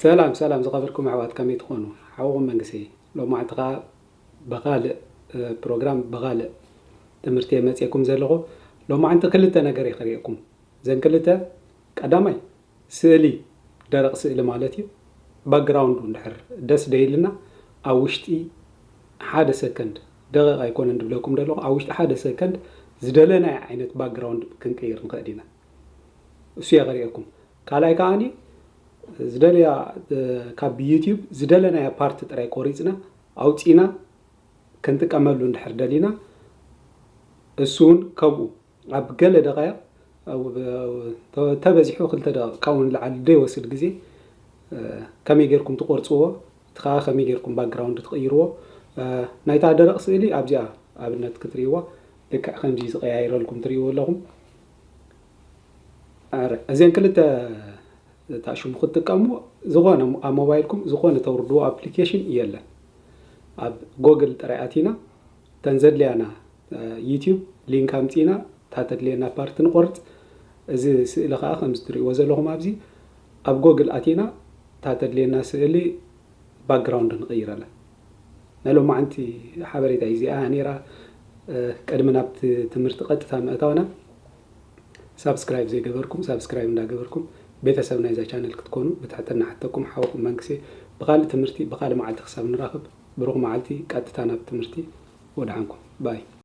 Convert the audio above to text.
ሰላም ሰላም ዝኸበርኩም ኣሕዋት፣ ከመይ ትኾኑ? ሓውኹም መንግስቲ። ሎማዓንቲ ኸዓ ብኻልእ ፕሮግራም ብኻልእ ትምህርቲ እየ መፅየኩም ዘለኹ። ሎማዓንቲ ክልተ ነገር እየ ክርእየኩም። እዘን ክልተ፣ ቀዳማይ ስእሊ፣ ደረቕ ስእሊ ማለት እዩ። ባክግራውንዱ እንድሕር ደስ ደይልና፣ ኣብ ውሽጢ ሓደ ሰከንድ፣ ደቂቕ ኣይኮነን ድብለኩም ዘለኹ፣ ኣብ ውሽጢ ሓደ ሰከንድ ዝደለናዮ ዓይነት ባክግራውንድ ክንቅይር ንኽእል ኢና። እሱ እየ ክርእየኩም። ካልኣይ ከዓኒ ዝደለያ ካብ ዩቲዩብ ዝደለናያ ፓርቲ ጥራይ ቆሪፅና ኣውፂና ክንጥቀመሉ እንድሕር ደሊና፣ እሱ እውን ከምኡ ኣብ ገለ ደቃይቕ ተበዚሑ ክልተ ደቂቕ ካብኡ ንላዕሊ ዘይወስድ ግዜ ከመይ ጌርኩም ትቆርፅዎ፣ እቲ ከዓ ከመይ ጌርኩም ባክግራውንድ ትቕይርዎ። ናይታ ደረቕ ስእሊ ኣብዚኣ ኣብነት ክትርእይዋ፣ ልክዕ ከምዚ ዝቀያይረልኩም ትርእይዎ ኣለኹም። እዚን ክልተ እታ ሽሙ ክትጥቀሙ፣ ዝኾነ ኣብ ሞባይልኩም ዝኾነ ተውርድዎ ኣፕሊኬሽን የለን። ኣብ ጎግል ጥራይ ኣቲና ተን ዘድልያና ዩቲዩብ ሊንክ ኣምፂና እታ ተድልየና ፓርቲ ንቆርፅ። እዚ ስእሊ ከዓ ከምዚ ትርእይዎ ዘለኹም ኣብዚ ኣብ ጎግል ኣቲና እታ ተድልየና ስእሊ ባክግራውንድ ንቕይረላ። ናይ ሎማዓንቲ ሓበሬታ እዚኣ ነይራ። ቅድሚ ናብቲ ትምህርቲ ቀጥታ ምእታውና ሳብስክራይብ ዘይገበርኩም ሳብስክራይብ እንዳገበርኩም ቤተሰብ ናይዛ ቻነል ክትኮኑ ብትሕትና ሓተኩም። ሓውኩም መንግስቴ። ብካልእ ትምህርቲ ብካልእ መዓልቲ ክሳብ ንራኸብ ብሩኽ መዓልቲ። ቀጥታ ናብ ትምህርቲ። ወድሓንኩም ባይ።